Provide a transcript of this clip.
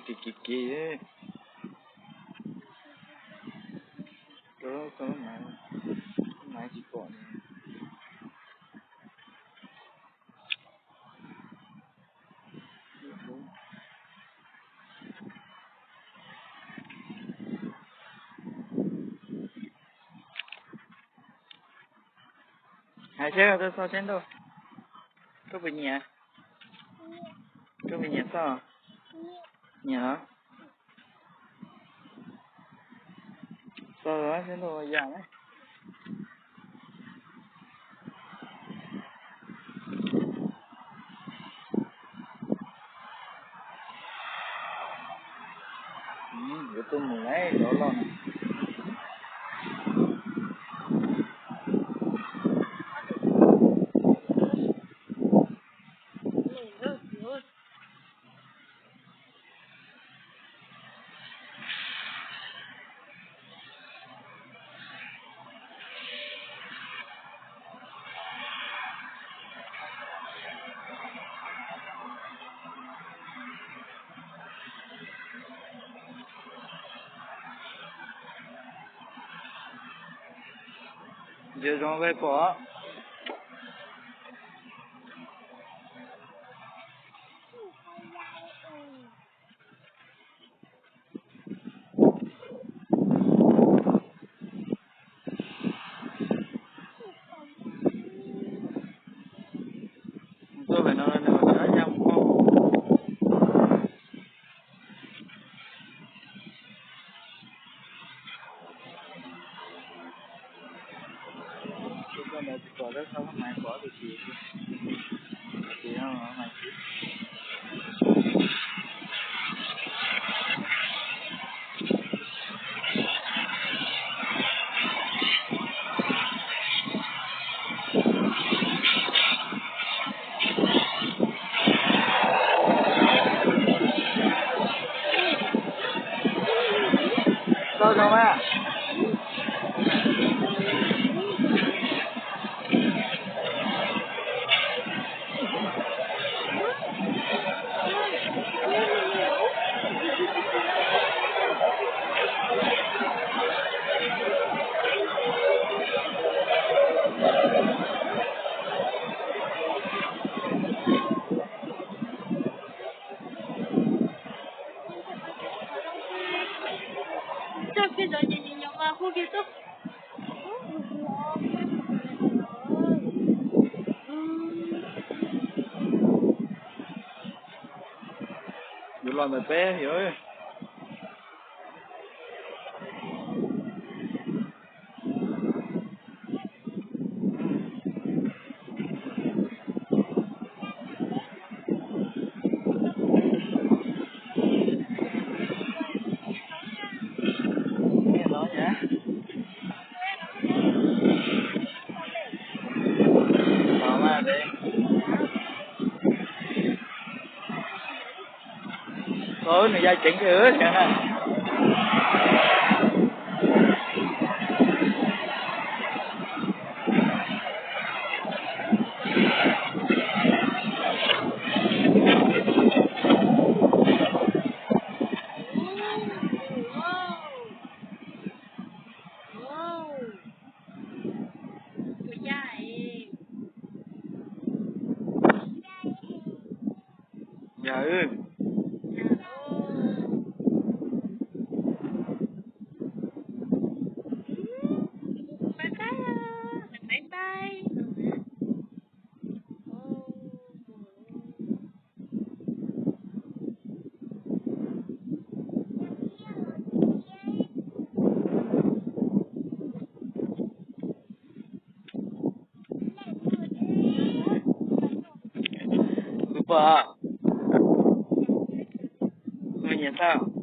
Kis kis kis, rau lub, rau lub maiv, lub maiv tsis pom li. Hais seb koj txawj xauj seb ntuj, koj puas nyiam? Koj puas nyiam xauj? Nyiam los? Xauj seb ntuj ua yam na. Yuav tuaj mus lawm, loj loj na. Ntsia zoo peb pom. Tuaj pem no nws ua cas ya mus. Tuaj ntawd tsis pom, tab sis maiv pom tus tsis, tus tsis mas tsis. Tau zoo na. Coj kiag zov ces nyob nyob mas hu kiag tuaj. Yuav los ntawm peb yom. Nws ya ceev kawg thiab na. Yog wb. Kuv pom. Kuv nyiam tau.